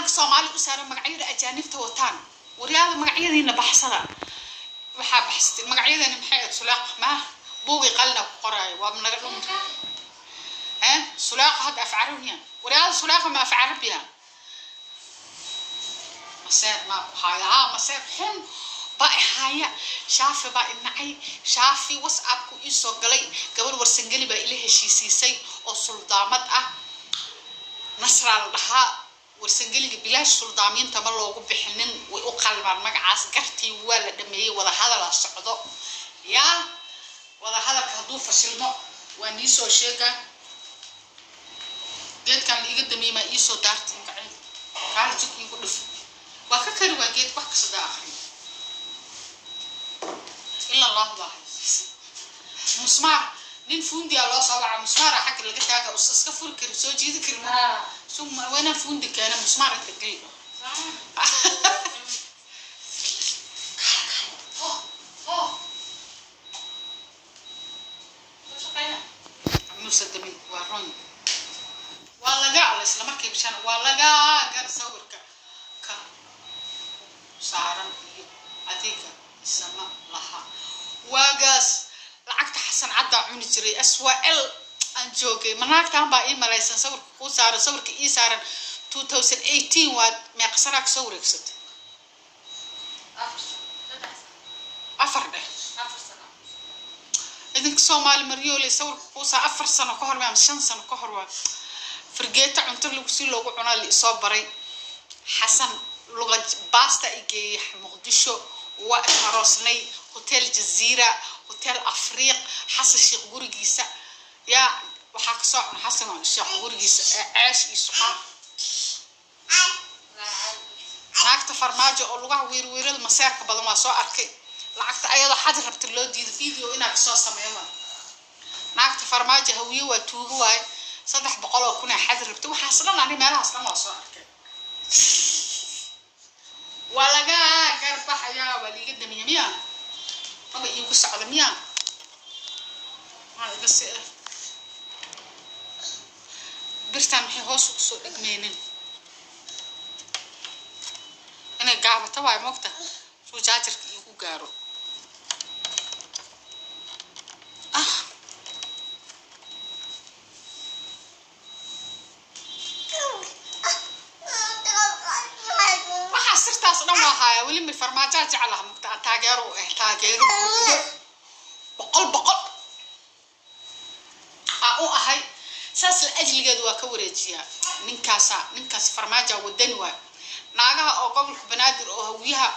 Calanka Soomaali u saaran, magacyada ajaanibta wataan. Waryaada, magacyadiina baxsada. Waxaa baxsatay magacyadani maxay ahayd? Sulaaq ma buugii qalina ku qoraayo, waa naga dhunta. Eh, Sulaaqa hadda af Carabiya. Waryaada, Sulaaqa ma af Carabiya? Maseer maa ku haya? Haa, maseer xun baa ihaya. Shaafi baa inacay. Shaafi WhatsAppku ii soo galay. Gabar Warsangeli baa ila heshiisiisay oo suldaamad ah, Nasraa la dhahaa. Warsangeliga bilaash suldaamiinta ma loogu bixinin, way u qalmaan magacaas. Gartii waa la dhameeyey, wadahadala socdo. Yaa wadahadalka hadduu fashilmo waa nii soo sheegaa. Geedkan la iga damiimaa, iisoo daarta magaceen kaala jig iigu dhif. Waa ka kari, waa geed wax kasada akriyo. Ila Allah baa haysa. Musmaar nin fundiya loo soo waca, musmaara xagga laga taaga, us iska furi kari, soo jiidi kari. Suma waana fundi keena musmaar inta geli. Oh oh, muuse damin waa ron, waa laga alla isla markii bishan waa laga gar. Sawirka ka saaran iyo adiga isama laha. Waagaas lacagta Xasan Caddaa cuni jiray, SYL aan joogay. Manaagtan baa ii malaysan sawirka kuu saaran, sawirka ii saaran 2018. Waa meeqa sanaa kasoo wareegsatay? Afar dheh. Idinka Soomaali maryooley, sawirka kuu saa 4 sano ka hor ama 5 sano ka hor. Waa fargeeto cunto lagu si loogu cunaa la isoo baray. Xasan luga baasta i geeyey Muqdisho, waa is aroosnay, Hotel Jazeera, Hotel Afriiq, Xasan Sheekh gurigiisa. Yaa waxaa kasoo cuna Xasan Sheekh gurigiisa ee ceesh iyo suqaar. Naagta Farmaajo oo lugaha wiirwiirada maseerka badan waa soo arkay. Lacagta ayadoo xad rabta loo diido, video inaa kasoo sameeyo waa. Naagta Farmaajo Hawiye waa tuugo waaye, 300,000 ee xad rabta. Waxaas dhan ani meelahaas dhan waa soo arkay. Waa laga garbaxayaa, waa liiga damiya miya? Maba iigu socda miya? Maxaa iga si ah? Birtaan maxay hoos ugu soo dhegmeynin? Inay gaabato waayo, moogta suu jaajarka iigu gaaro. Ah, waxaa sirtaas dhan waa haaya. Weli mi Farmaajaa jeclaha, mugta aan taageero u ah, taageero buuxdo 100% aa u ahay. Saas la ajligeedu waa ka wareejiyaa ninkaasa. Ninkaas Farmaaja wadani waay. Naagaha oo gobolka Banaadir oo Hawiyaha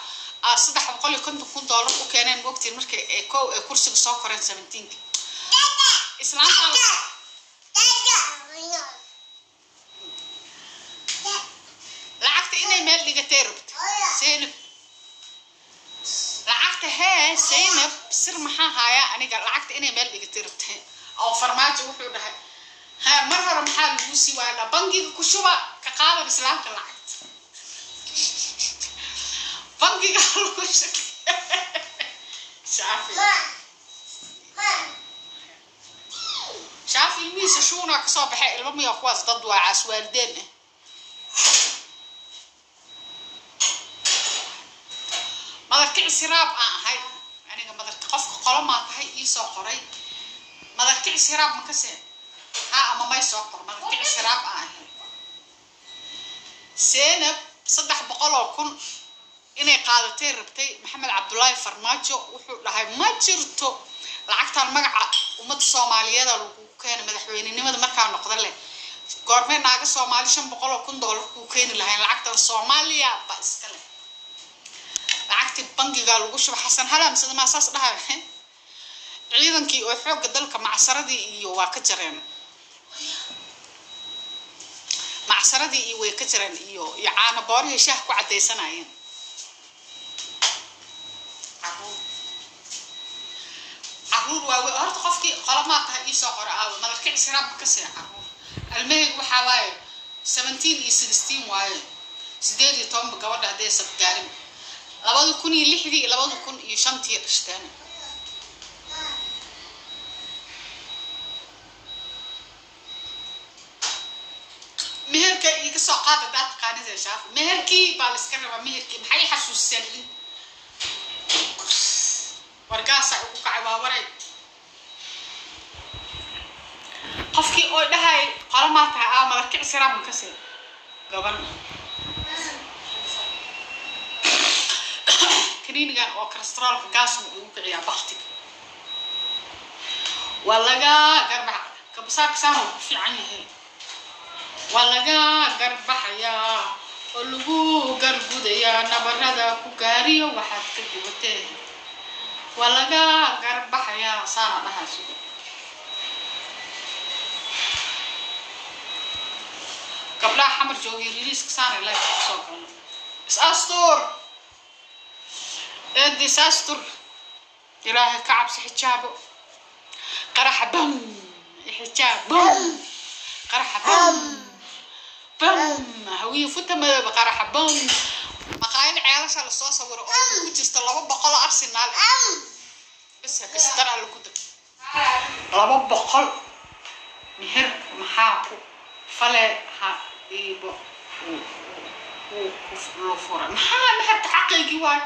aa $350,000 u keeneen, moogtiin, markay ee kow ee kursiga soo koreen 17-ka islaantaan. Lacagta inay meel dhigatay rabto Zaynab. Lacagta hee Zaynab, sir maxaa hayaa aniga? Lacagta inay meel dhigatay rabtay oo Farmaajo wuxuu dhahay, ha mar hore maxaa lagu sii waaya? Bangiga ku shuba, ka qaadan islaamka lacagta, bangiga lagu shaqeeya. Shaafi, Shaafi ilmihiisa shuunaa kasoo baxay. Ilmo miya kuwaas? Dad waa caas waalideen ah. Madarkici siraab aan ahay aniga. Madarka qofka qolo maa tahay iisoo qoray? Madarkici siraab ma ka seen ha ama may soo qor. Madarkici siraab aan ahay. Seenab 300,000 inay qaadatay rabtay. Maxamed Cabdulaahi Farmaajo wuxuu dhahay, ma jirto lacagtan, magaca ummadda Soomaaliyeeda lagu keenay madaxweynenimada markaa noqda leh. Goormee naaga Soomaali $500,000 kuu keeni lahayn? Lacagtan Soomaaliya ba iska leh. Lacagtii bangigaa lagu shuba. Xasan halaamsada maa saas dhahay? Ciidankii oo xoogga dalka macsaradii iyo waa ka jareen, macsaradii iyo way ka jareen, iyo caano boorihii shaah ku caddaysanayeen. Caruur, caruur waawe. Horta qofkii qolomaa tahay iisoo qora aawe? Madarkici siraabba ka see. Caruur almaheyg waxaa waaye 17 iyo 16 waaye, 18-ba gabadha hadday sabgaarin. 2006-dii iyo 2005-tii dhashteen. Meherka iiga Kasoo qaad haddaad taqaanid shaafi. Meherkii baa la iska rabaa. Meherkii maxay xasuuseen? Idin wargaasaa ugu kacay. Waa waray qofkii oo dhahay qolo maa tahay aa madarkici siraaman kasii gaban kaniinigan oo kolestaroolka gaasma ugu kiciyaa baktiga. Waa laga garbaxa kabasaarka saan uu ku fiican yahay. Waa laga garbaxayaa oo lagu gargudayaa nabarada ku gaariyo waxaad ka gubatee. Waa laga garbaxayaa saana dhahaa suga. Gabdhaha Xamar joogay riliiska saana life kusoo galno. Is astur eed, is astur, Ilaahay ka cabsi, xijaabo. Qaraxa bam, xijaab bam, qaraxa bam bam, Hawiye futa madooba, qaraxa bam. Maqaayad Ceelasha lasoo sawiro oo ku jirta 200 Arsenaal bas bas dar alla ku dag 200. Meher maxaa ku fale? Ha iibo uu ku loo fura. Maxaa meherka? Xaqaygii waay.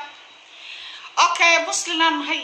Okay, muslinaan nahay.